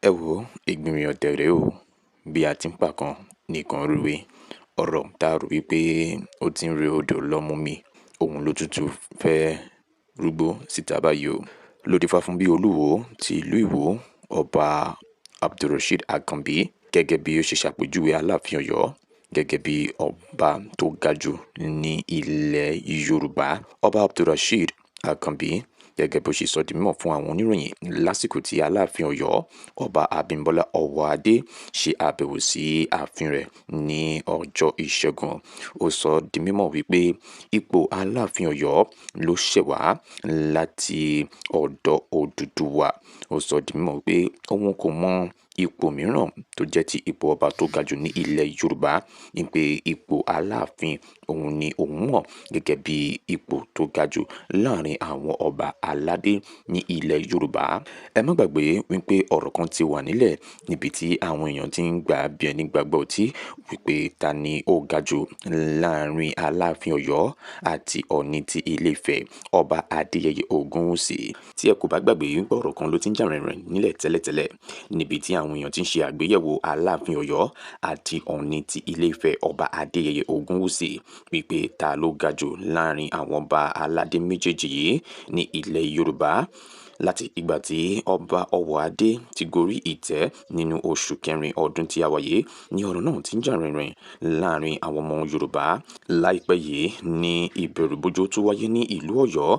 Ẹ wo ìgbìmọ̀ ọ̀tẹ̀ rèé o, bí a ti ń pa kan nìkan rúwé. Ọ̀rọ̀ tá rò wípé ó ti ń re odò lọ mú mi, òun ló tútù fẹ́ rúgbó síta báyìí o. Ló dífá fún bí Olúwo ti ìlú Ìwó, Ọba Abdulrasheed Akanbi, gẹ́gẹ́ bí ó ṣe ṣàpèjúwe Aláàfin Ọ̀yọ́ gẹ́gẹ́ bí ọba tó ga jù ní ilẹ̀ Yorùbá. Ọba Abdulrasheed Akanbi gẹ́gẹ́ bó ṣe sọ di mímọ̀ fún àwọn oníròyìn lásìkò tí Aláàfin Ọ̀yọ́, Ọba Abímbọ́lá Ọwọ́adé ṣe àbẹ̀wò sí ààfin rẹ̀ ní ọjọ́ Ìṣẹ́gun. Ó sọ di mímọ̀ wípé ipò Aláàfin Ọ̀yọ́ ló ṣẹ̀ wá láti ọ̀dọ̀ Odùduwà. Ó sọ di mímọ̀ wípé òun kò mọ ipò mìíràn tó jẹ́ ti ipò ọba tó ga jù ní ilẹ̀ Yorùbá, wípé ipò Aláàfin òun ni òun mọ̀ gẹ́gẹ́ bí ipò tó ga jù láàrin àwọn ọba aládé ní ilẹ̀ Yorùbá. Ẹ má gbàgbé wípé ọ̀rọ̀ kan ti wà nílẹ̀ níbi tí àwọn èèyàn ti ń gbà bí ẹni gbàgbọ́ ọtí wípé ta ni ó ga jù láàrin Aláàfin Ọ̀yọ́ àti Ọọ̀ni ti Ilé Ifẹ̀, Ọba Adéyẹyè Ògúnwùsì. Tí ẹ kò bá gbàgbé wípé ọ̀rọ̀ kan ló ti ń jà rìnrìn nílẹ̀ tẹ́lẹ̀tẹ́lẹ̀ níbi tí àwọn èèyàn ti ń ṣe àgbéyẹ̀wò Aláàfin Ọ̀yọ́ àti Ọọ̀ni ti Ilé Ifẹ̀, Ọba Adéyẹyè Ògúnwùsì, wípé ta ló ga jù láàrin àwọn ọba aládé méjèèjì yìí ní ilẹ̀ Yorùbá. Láti ìgbà tí Ọba Ọwọ́adé ti gorí ìtẹ́ nínú oṣù kẹrin ọdún tí a wà yìí ní ọ̀rọ̀ náà ti ń jà rìnrìn láàrin àwọn ọmọ Yorùbá. Láìpẹ́ yìí ní ìbẹ̀rùbojo tó wáyé ní ìlú Ọ̀yọ́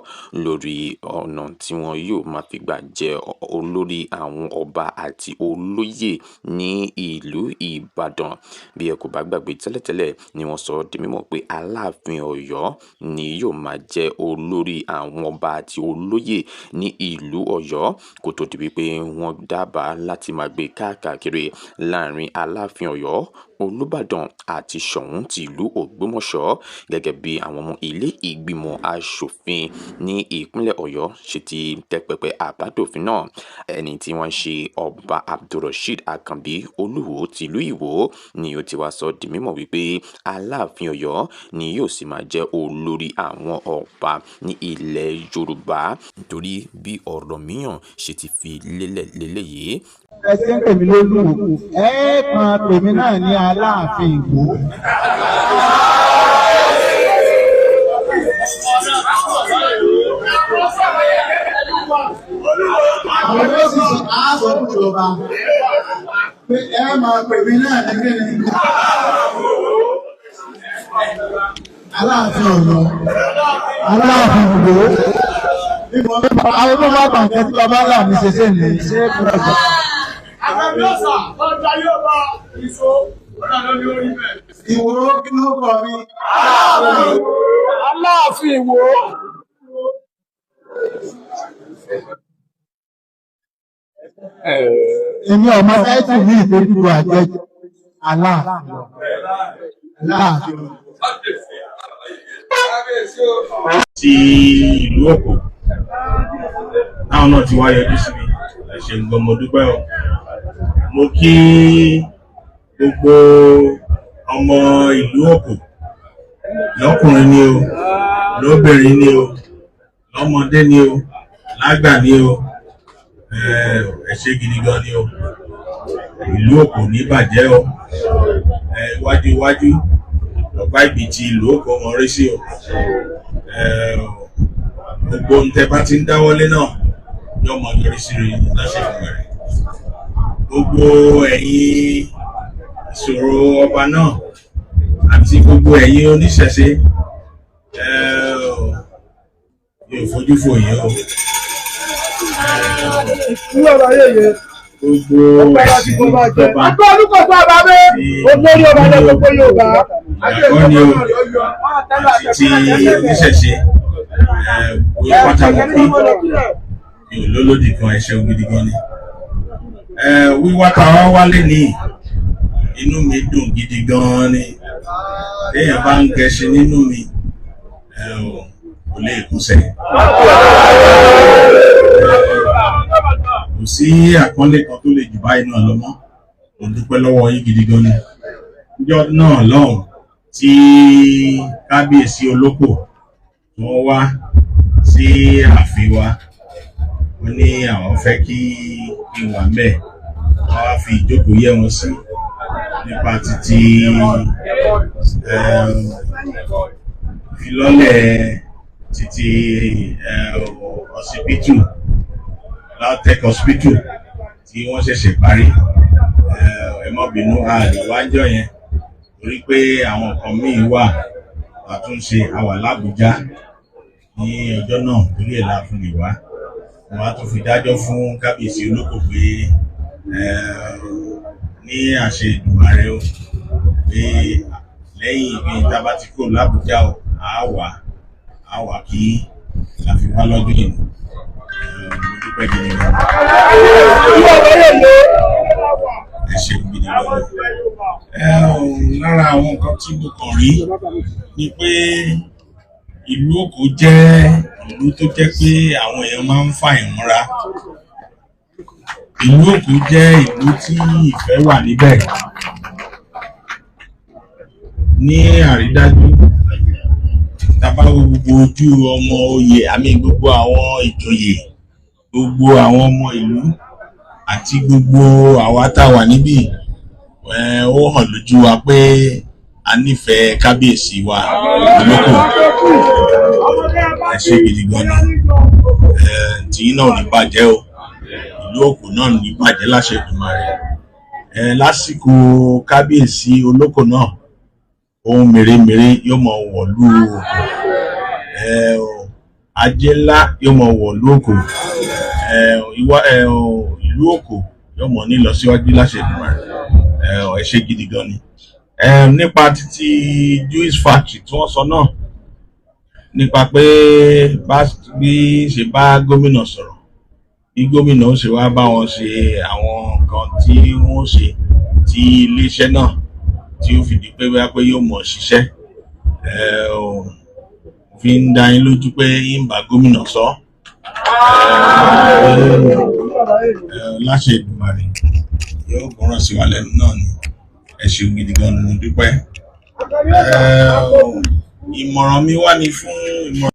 lórí ọ̀nà tí wọn yóò máa fi gbà jẹ olórí àwọn ọba àti olóyè ní ìlú Ìbàdàn. Bí ẹ kò bá gbàgbé tẹ́lẹ̀tẹ́lẹ̀ ni wọ́n sọ di mímọ̀ pé Aláàfin Ọ̀yọ́ ni yóò máa jẹ́ olórí àwọn ọba àti olóyè ní ìlú Ọ̀yọ́, kó tó di wípé wọ́n dábàá láti máa gbé káàkiri láàrin Aláàfin Ọ̀yọ́, Olúbàdàn àti Ṣọ̀ún ti ìlú Ògbómọ̀ṣọ́, gẹ́gẹ́ bí àwọn ọmọ ilé ìgbìmọ̀ aṣòfin ní ìpínlẹ̀ Ọ̀yọ́ ṣe ti tẹpẹpẹ àbádòfin náà. Ẹni tí wọ́n ṣe Ọba Abdulrasheed Akanbi Olúwo ti ìlú Ìwó ni ó ti wá sọ di mímọ̀ wípé Aláàfin Ọ̀yọ́ ni yóò sì máa jẹ́ olórí àwọn ọba ní ilẹ̀ Yorùbá, nítorí bí ọ̀rọ̀ mìíràn ṣe ti fi lélẹ̀ lélẹ́yìí. Ẹ ṣe ń pèmí lólúwo, ẹ kan pèmí náà ní Aláàfin Ìwó. Àwọn olóṣìṣẹ́ aṣọ ìjọba pé ẹ máa pèmí náà ní kíni. Aláàfin Ọ̀yọ́, Aláàfin Ìwó. Àwọn ọmọ bá bàǹkẹ́ tí bàbá ńlá mi ṣe ṣe ní ṣé kúrò. Ìwó kí ló kọ mi? Aláàfin Ìwó. Èmi ọmọ táìtù ní ìtẹ́jú àjẹjẹ Aláàfin lọ. Aláàfin. Ti ìlú Òkò táwọn náà ti wá yọjú sí mi, ẹ ṣeun gan, mo dúpẹ́ o. Mo kí gbogbo ọmọ ìlú Òkò, lọ́kùnrin ni o, lóbìnrin ni o, lọ́mọdé ni o, lágbà ni o, ẹ ṣé gidi gan ni o. Ìlú Òkò ní bàjẹ́ o. Iwájú iwájú ọ̀pá ìbí ti ìlú Òkò mọ̀ rí sí o. Gbogbo ohun tẹ́ bá ti ń dáwọ́lé náà yóò mọ yọrí sí rere láṣẹ ìgbẹ̀rẹ̀. Gbogbo ẹ̀yin ìṣòro ọba náà àti gbogbo ẹ̀yin oníṣẹ̀ṣe, yóò fojú fò yín o. Gbogbo ẹ̀sìn ìjọba ìgbàgbọ́ ni o àti ti oníṣẹ̀ṣe, gbogbo pátákó pín mi ò lólódì kan. Ẹ ṣeun gidi gan ni. Wíwá táwa wálé ní inú mi dùn gidi gan ni. Téèyàn bá ń gẹṣin nínú mi, kò lè kúnṣẹ́. Kò sí àpọ́nlé kan tó lè jù báyìí náà lọ mọ́. Mo dúpẹ́ lọ́wọ́ yín gidi gan ni. Níjọ́ náà lọ́hùn tí kábíyèsí Olókò wọ́n wá sí ààfin wa, wọ́n ní àwọn fẹ́ kí n wà ńbẹ̀. fi ìjókòó yẹ wọn sí nípa títí ìfilọ́lẹ̀ títí ọsibítù LAUTECH hospital tí wọ́n ṣẹ̀ṣẹ̀ parí. Ẹ má bínú, a lè wájọ́ yẹn torí pé àwọn nǹkan míì wà àtúnṣe àwà l'Ábùjá ní ọjọ́ náà, torí ẹ̀ la fún lè wá. Wọ́n á tún fi dájọ́ fún kábíyèsí olóko pé ní àṣẹ Èdùmàrè o, pé lẹ́yìn ibi tá a bá ti kúrò l'Ábùjá o, á wà kí la fi wá lọ́dún yìí. Mo dúpẹ́ gidi gan. Ẹ ṣeun gidi gan. Lára àwọn nǹkan tí mo kàn rí ni pé ìlú Òkò jẹ́ ìlú tó jẹ́ pé àwọn èèyàn máa ń fà ìmúra. Ìlú Òkò jẹ́ ìlú tí ìfẹ́ wà níbẹ̀. Ní àrídájú, tá bá wo gbogbo ojú ọmọ oyè, àmì gbogbo àwọn ìjòyè, gbogbo àwọn ọmọ ìlú àti gbogbo àwa tá a wà níbí, ó hàn lójú wa pé a nífẹ̀ẹ́ kábíyèsí wa Olókò. Ẹ ṣé gidi gan ni. Tìyín náà ò ní bàjẹ́ o, ìlú Òkò náà ò ní bàjẹ́ láṣẹ Èdùmàrè. Lásìkò kábíyèsí Olókò náà, ohun mèremère yóò mọ wọ̀lú Òkò, ajé ńlá yóò mọ wọ̀lú Òkò, ìlú Òkò yóò mọ nílọsíwájú láṣẹ Èdùmàrè. Ẹ ṣé gidi gan ni. Nípa títí Jewish factory tí wọ́n sọ náà, nípa pé bí ṣe bá gómìnà sọ̀rọ̀, bí gómìnà ó ṣe wá bá wọn ṣe àwọn nǹkan tí wọ́n ṣe tí iléeṣẹ́ náà tí ó fi di pé bóyá pé yóò mọ̀ ṣiṣẹ́. Fi ń dá yín lójú pé ń bá gómìnà sọ láṣẹ Èdùmàrè, yóò gbọ́ràn sí wa lẹ́nu náà ni. Ẹ ṣeun gidi gan ni, mo dúpẹ́. Ìmọ̀ràn mi wá ní fún ìmọ̀ràn.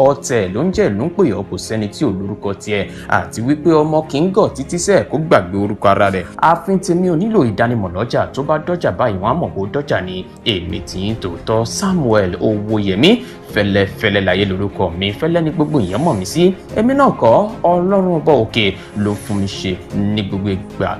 Ọ̀tẹ̀ ló ń jẹ́ ló ń pè ọ́, kò sẹ́ni tí ò lórúkọ tiẹ̀, àti wípé ọmọ kì í gọ̀ títí sẹ́ẹ̀ kó gbàgbé orúkọ ara rẹ̀. Ààfin tèmi ò nílò ìdánimọ̀ lọ́jà, tó bá dọ́jà báyìí wọ́n á mọ̀ bó dọ́jà ni. Èmi tì í tòótọ́ Samuel Owóyẹmí, fẹ́lẹ́fẹ́lẹ́ láyé lórúkọ mi, fẹ́lẹ́ ní gbogbo èèyàn mọ̀ mí sí. Èmi náà kọ́, Ọlọ́run ọba òkè ló fún mi ṣe ní gbogbo ìgbà.